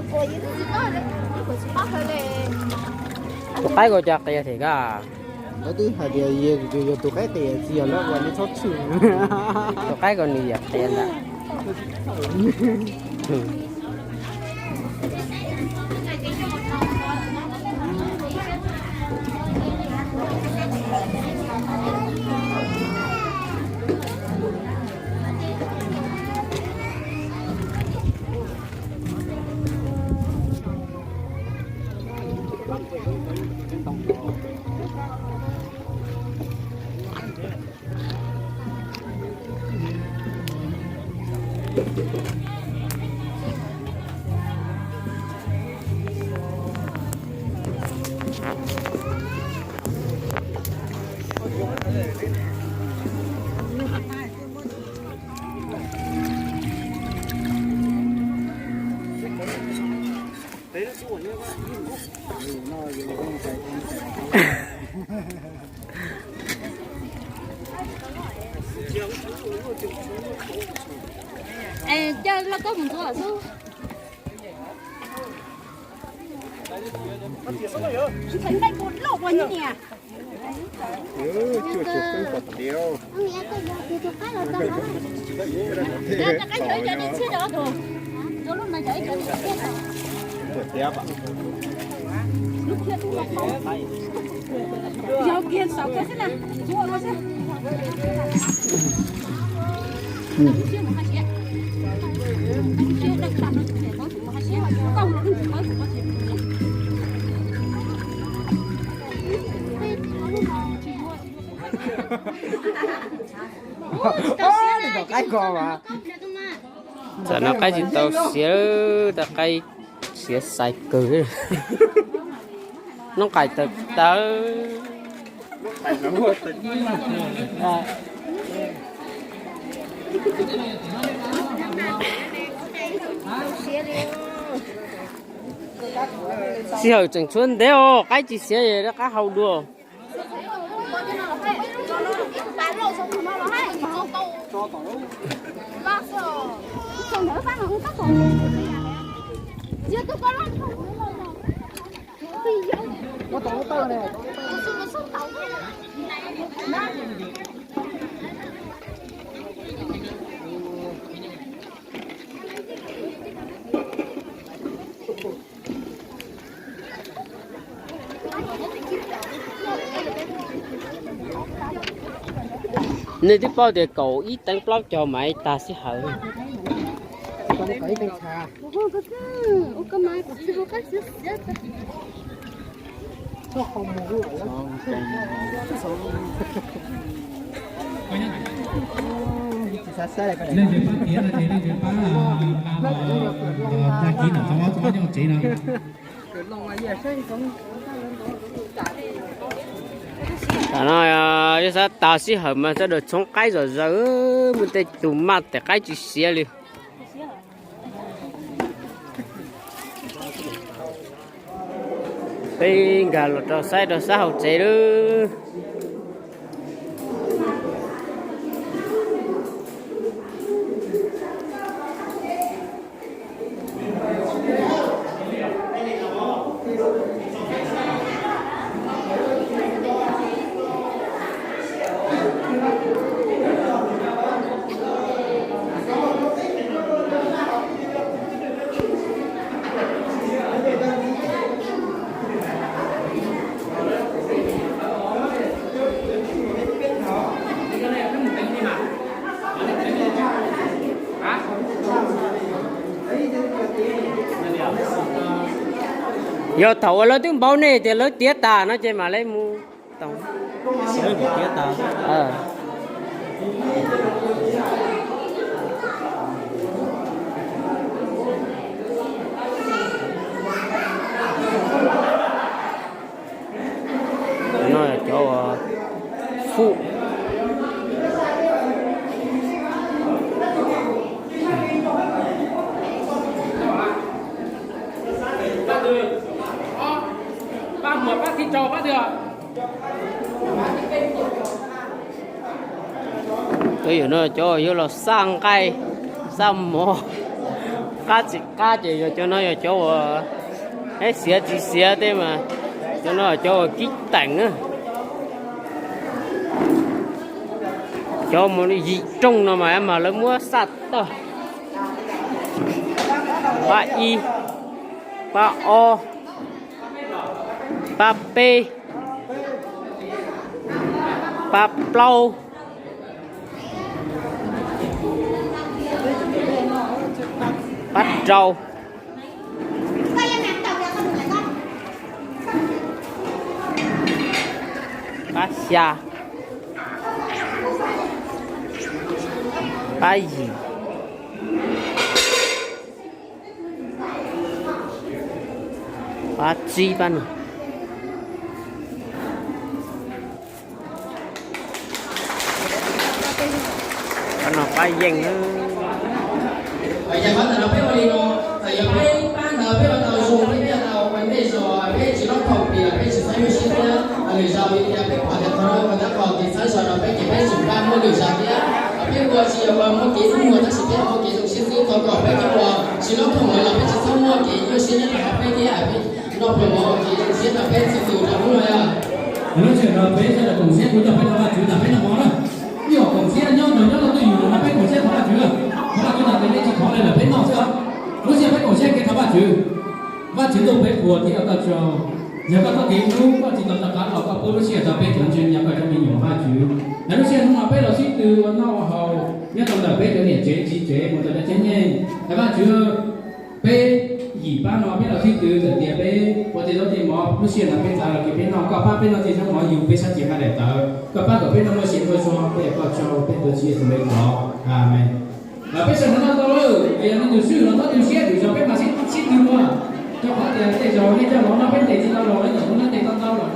Tus qaib ko cov qias thiab koj? Lawv twb hais tias yog tus qaib qias tsis yog lawv ua li txhob tshwm. Tus qaib ko nws yog qias ntag. Es caw lauj kaub mus ntxuav xwb. Nqaij puas loj puas nyuaj niam. Txawm no qaib tsis tau siav, tau qaib siav xais kawg. Noob qais tawv tawv. Sij hawm tseem tshuav ntev os, qaib tsis siav es rov qab hau dua. Nej twb paub tias kaum ib teev plaub caug mas tag sij hawm. Nej tsis pab tiav no ces nej tsis pab, a, dag kiv ntawm qhov ob txog ob nyob tsev no. Tam no yog xav tas sij hawm mas sawv daws txhoov qaib zom zaws, muaj tej tus maj tes qaib tsis siav li. Peb nkag los rau saib rau sab hauv tsev lawm. Yog thaum uas lawv twb npau nej tias lawv tiav tas no ces mam li mus. No cov fub. Cov yawg no cov yuav los xaj nqaij, xaj mov. Qab tsis qab ces yog cov no yog cov uas, eb, xiav tsis xiav tej mas, cov no cov uas kib teem na. Cov mus yim rooj no mas, mas lawv muab xaj tag. Pab ib, pab ob, pab peb, pab plaub, pab rau, pab xya, pab yim, pab tsib, pab no. Pab no pab yeej na. Ces qhov ntawm no peb ua li no, txawm yog peb pab ntawd peb ua tau zoo thiab peb ua tau ua ntej zog peb tsis lob thoom tias peb tsis txhob nyuaj siab thiab. Lwm zaus yog tias peb pom tias qhov no ua tab qhov kev txhawb zog rau peb ces peb tseem pab muaj lwm zaus thiab. Peb ua tsis yog ua muaj kev hnub muag tab sis peb muaj kev zoo siab xwb, thov kom peb cov uas tsis lob thoom lawm los peb tsis txhob muaj kev nyuaj siab nyob rau hauv peb thiab peb nrog pliag ua kev zoo siab rau peb txhua tus rau hnub no yom. Lub sij hawm no peb sawv daws koom siab kuv coj peb thov Vajtswv ntawm peb noj mov na. Ib yam koom siab nyob ntawm nyob rau twj ywm no peb koom siab thov Vajtswv. Thov Vajtswv ntawm peb tsis thov li lawm peb noj xwb os. Lub sij hawm peb koom siab kev thov Vajtswv. Vajtswv ntuj peb qhuas thiab ua koj tsaug. Yog koj txoj kev hlub koj tsis tau rov qab los koj pub lub sij hawm rau peb cov ntseeg yog koj cov me nyuam Vajtswv. Yog lub sij hawm no mas peb los sib tw ua noj ua haus nyob rau ntawm peb cov niam tsev txiv tsev mus rau cov tsev neeg. Thov Vajtswv, peb yim pab no peb los sib tw txawm tias peb ua tej zaub tej mov lub sij hawm no peb txav los ces peb noj, koj pab peb noj tej zaub mov yug peb sab cev haj daim tawv, koj pab kom peb noj muaj sia muaj zog, peb ua koj tsaug, peb tuav Tswv Yexus lub npe thov, amees. Los peb sawv daws noj tau lawm, yog nej tus swj los txhob tu siab, lwm zaus peb mam sib tw ua. Rau qhov tias tej zaum nej coj los no peb ntes tsis tau los, lwm zaus lub nab ntes tau ntau los.